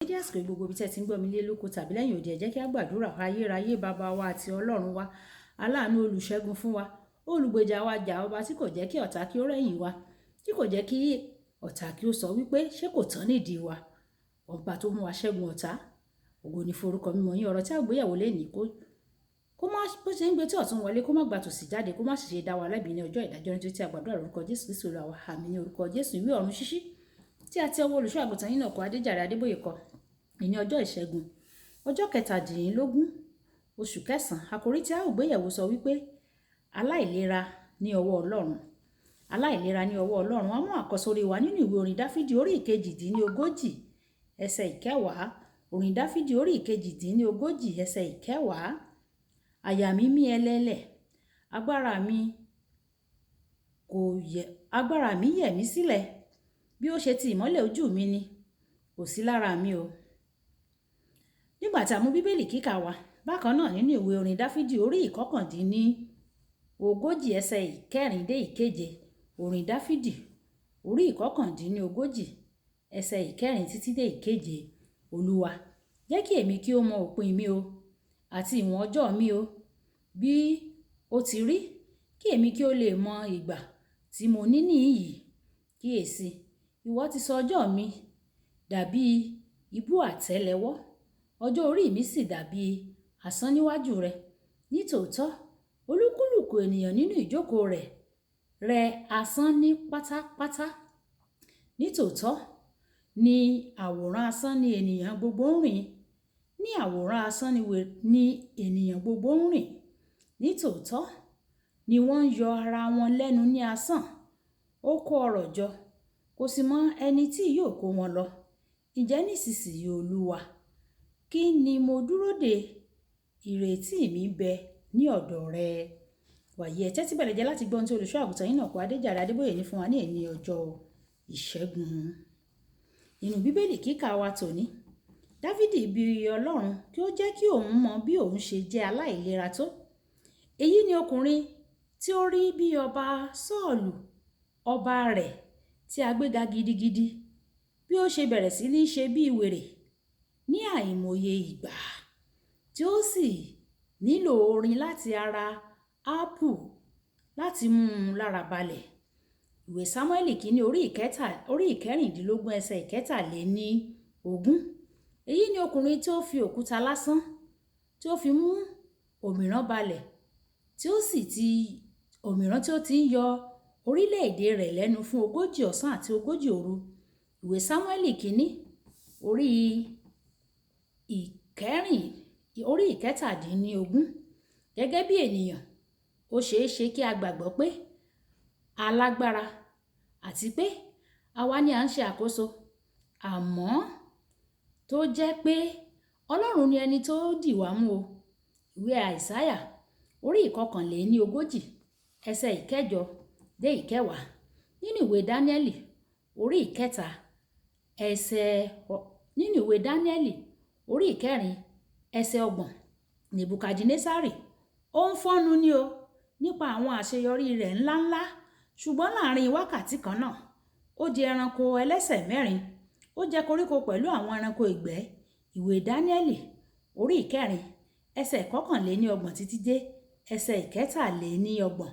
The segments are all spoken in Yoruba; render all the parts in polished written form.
Dédé àsìkò, gbogbo ibi tí ẹ ti ń gbọ́ mi lé lóko tàbí lẹ́yìn òde, ẹ jẹ́ kí a gbàdúrà. Ayérayé, bàbá wa àti Ọlọ́run wa, aláàánú, olùṣẹ́gun fún wa, olùgbèjà wa jà, ọba tí kò jẹ́ kí ọ̀tá kí ó rẹ́yìn wa, tí kò jẹ́ kí ọ̀tá kí ó sọ wípé ṣé kò tán nídìí wa, ọba tó mú wa ṣẹ́gun ọ̀tá, ògo ni forúkọ mímọ́ yín. Ọ̀rọ̀ tí a gbéyàwó lẹ́nìí, kó má bó ṣe ń gbé tí ọ̀tún wọlé, kó má gbà tòsí jáde, kó má sì ṣe dá wa lẹ́bi ní ọjọ́ ìdájọ́, nítorí tí a gbàdúrà lórúkọ Jésù Kristu Olúwa wa. Àmín. Ní orúkọ Jésù. Ìwé Ọ̀run Ṣíṣí tí a ti ọwọ́ olùṣọ́ àgùntàn yín náà kọ, Adéjàre Adébóyè kọ, ìní ọjọ́ Ìṣẹ́gun, ọjọ́ 17 oṣù kẹsàn-án. Àkòrí tí a ó gbéyẹ̀wò sọ wípé aláìlera ní ọwọ́ Ọlọ́run, aláìlera ní ọwọ́ Ọlọ́run. A mú àkọ́sórí wa nínú ìwé orin Dáfídì orí 38 ẹsẹ̀ 10. Orin Dáfídì orí 38 ẹsẹ̀ 10. Àyà mi mí ẹlẹ́lẹ̀, agbára mi kò yẹ, agbára mi yẹ̀ mí sílẹ̀. Bí ó ṣe ti ìmọ́lẹ̀ ojú mi ni kò sí lára mi o. Nígbà tí a mú Bíbélì kíkà wa bákan náà nínú ìwé orin Dáfídì orí 39 ẹsẹ̀ 4 dé 7. Orin Dáfídì orí 39 ẹsẹ̀ 4 títí dé 7. Olúwa, jẹ́ kí èmi kí ó mọ òpin mi o, àti ìwọ̀n ọjọ́ mi o, bí ó ti rí, kí èmi kí ó lè mọ ìgbà tí mo ní níyìí. Kíyèsi, ìwọ ti sọ ọjọ́ mi dàbí ibú àtẹ́lẹwọ́, ọjọ́ orí mi sì dàbí asán níwájú rẹ. Nítòótọ́, olúkúlùkù ènìyàn nínú ìjókòó rẹ̀ rẹ asán ní pátápátá. Nítòótọ́, ní àwòrán asán ni ènìyàn gbogbo ń rìn, ní àwòrán asán ni ènìyàn gbogbo ń rìn. Nítòótọ́ ni wọ́n ń yọ ara wọn lẹ́nu ní asán. Ó kó ọrọ̀ jọ, kò sì mọ ẹni tí yóò kó wọn lọ. Ǹjẹ́ nísinsìnyí, Olúwa, kí ni mo dúró dè? Ìrètí mi bẹ ní ọ̀dọ̀ rẹ. Wàyí, ẹ tẹ́tí bẹ̀rẹ̀ jẹ́ láti gbọ́ ohun tí olùṣọ́ àgùntàn yín náà kó, Adéjàre Adébóyè, ní fún wa ní èní ọjọ́ Ìṣẹ́gun. Nínú Bíbélì kíkà wa tòní, Dávìdì bi Ọlọ́run kí ó jẹ́ kí òun mọ bí òun ṣe jẹ́ aláìlera tó. Èyí ni ọkùnrin tí ó rí bí ọba Sọ́ọ̀lù, ọba rẹ̀ tí a gbéga gidigidi, bí ó ṣe bẹ̀rẹ̀ sí ní ṣe bí wèrè ní àìmọye ìgbà, tí ó sì nílò orin láti ara ápù láti mú un lára balẹ̀. Ìwé Sámúẹ́lì kìíní orí ìkẹta, orí 16 ẹsẹ̀ 23. Èyí ni ọkùnrin tí ó fi òkúta lásán tí ó fi mú òmíràn balẹ̀, tí ó sì ti òmíràn tí ó ti ń yọ orílẹ̀-èdè rẹ̀ lẹ́nu fún 40 ọ̀sán àti 40 òru. Ìwé Sámúẹ́lì kìíní orí ìkẹrìn, orí 17. Gẹ́gẹ́ bí ènìyàn, ó ṣeé ṣe kí a gbàgbọ́ pé alágbára àti pé àwa ni à ń ṣe àkóso, àmọ́ tó jẹ́ pé Ọlọ́run ni ẹni tó dì wá mú o. Ìwé Àìsáyà orí 41 ẹsẹ̀ 8 dé 10. Nínú ìwé Dáníẹ́lì orí 3 ẹsẹ̀, nínú ìwé Dáníẹ́lì orí 4 ẹsẹ̀ 30, Nebukadnesari ó ń fọ́nu ní o nípa àwọn àṣeyọrí rẹ̀ ńláńlá, ṣùgbọ́n láàrin wákàtí kan náà, ó di ẹranko ẹlẹ́sẹ̀ mẹ́rin, ó jẹ koríko pẹ̀lú àwọn ẹranko ìgbẹ́. Ìwé Dáníẹ́lì orí 4 ẹsẹ̀ 31 títí dé ẹsẹ̀ 33.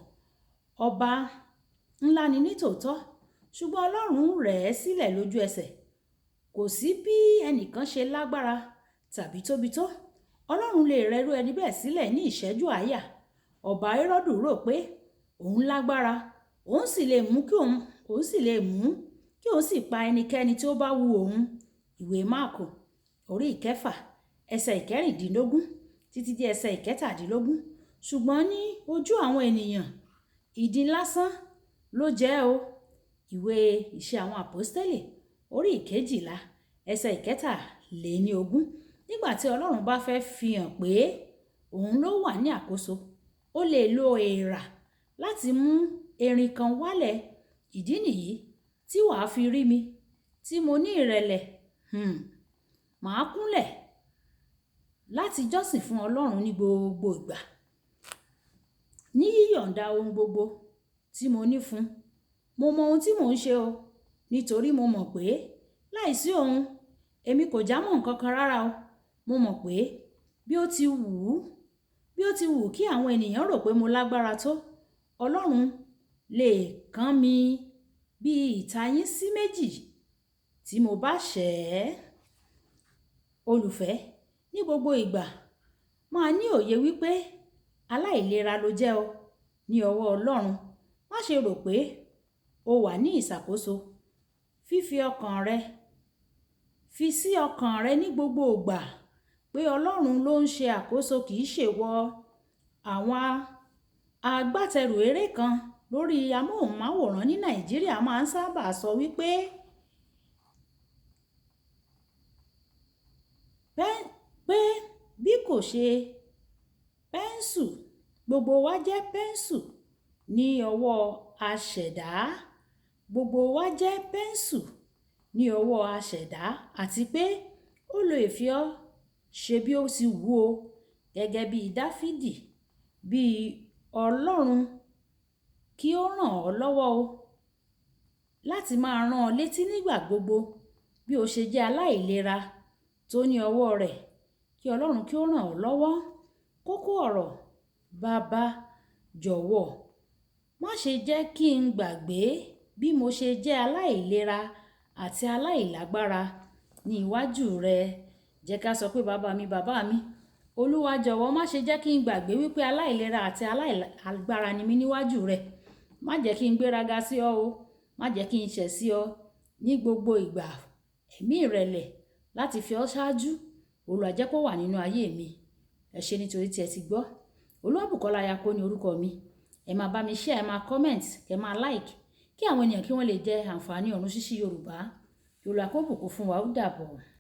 Ọba ńlá ni nítòótọ́, ṣùgbọ́n Ọlọ́run rẹ̀ ẹ́ sílẹ̀ lójú ẹsẹ̀. Kò sí bí ẹnìkan ṣe lágbára tàbí tóbi tó, Ọlọ́run lè rẹrú ẹni bẹ́ẹ̀ sílẹ̀ ní ìṣẹ́jú àáyá. Ọba Hẹ́rọ́dù rò pé òun lágbára, òun sì lè mú kí òun sì pa ẹnikẹ́ni tí ó bá wu òun. Ìwé Máàkù orí 6 ẹsẹ̀ 16 títí dé ẹsẹ̀ 17. Ṣùgbọ́n ní ojú àwọn ènìyàn, ìdin lásán ló jẹ́ o. Ìwé Ìṣe àwọn Àpọ́stélì orí 12 ẹsẹ̀ 23. Nígbà tí Ọlọ́run bá fẹ́ fi hàn pé òun ló wà ní àkóso, ó lè lo èèrà láti mú erin kan wálẹ̀. Ìdí nìyí tí wàá fi rí mi tí mo ní ìrẹ̀lẹ̀, màá kúnlẹ̀ láti jọ́sìn fún Ọlọ́run ní gbogbo ìgbà, ní yíyọ̀ǹda ohun gbogbo tí mo ní fún. Mo mọ ohun tí mò ń ṣe o, nítorí mo mọ̀ pé láìsí òun, Èmi kò jámọ́ nǹkan kan rárá o. Mo mọ̀ pé bí ó ti wù ú, bí ó ti wù kí àwọn ènìyàn rò pé mo lágbára tó, Ọlọ́run lè kán mi bí ìtayín sí méjì tí mo bá ṣẹ̀ ẹ́. Olùfẹ́, ní gbogbo ìgbà, máa ní òye wípé aláìlera lo jẹ́ o ní ọwọ́ Ọlọ́run. Má ṣe rò pé o wà ní ìṣàkóso. Fífi ọkàn rẹ, fi sí ọkàn rẹ ní gbogbo ìgbà pé Ọlọ́run ló ń ṣe àkóso, kì í ṣe ìwọ. Àwọn agbátẹrù eré kan lórí amóhùnmáwòrán ní Nàìjíríà máa ń sábà sọ wípé pé bí kò ṣe pẹ́ńsù, gbogbo wa jẹ́ pẹ́ńsù ní ọwọ́ aṣẹ̀dá. Gbogbo wa jẹ́ pẹ́ńsù ní ọwọ́ aṣẹ̀dá, àti pé ó lè fi ọ́ ṣe bí ó ti wù ú gẹ́gẹ́ bí Dáfídì, bí Ọlọ́run kí ó rán ọ lọ́wọ́ o láti máa rán ọ létí nígbà gbogbo bí o ṣe jẹ́ aláìlera tó ní ọwọ́ rẹ̀. Kí Ọlọ́run kí ó rán ọ lọ́wọ́. Kókó ọ̀rọ̀: Baba, jọ̀wọ́ má ṣe jẹ́ kí n gbàgbé bí mo ṣe jẹ́ aláìlera àti aláìlágbára ní iwájú rẹ. Jẹ́ ká sọ pé bàbá mi, bàbá mi, Olúwa jọ̀wọ́ má ṣe jẹ́ kí n gbàgbé wípé aláìlera àti aláìlágbára ni mí níwájú rẹ. Má jẹ́ kí n gbéraga sí ọ o. Má jẹ́ kí n ṣẹ̀ sí ọ ní gbogbo ìgbà. Ẹ̀mí ìrẹ̀lẹ̀ láti fi ọ́ ṣáájú, Olúwa jẹ́ kó wà nínú ayé mi. Ẹ ṣé nítorí tí ẹ ti gbọ́. Olúwabùkọ́lá Ayako ni orúkọ mi. Ẹ máa bá mi share, ẹ máa comment, kẹ máa like, kí àwọn ènìyàn kí wọ́n lè jẹ àǹfààní ọ̀run ṣíṣí Yorùbá. Kí Olúwa kó bùkún fún wa, ó dàbọ̀.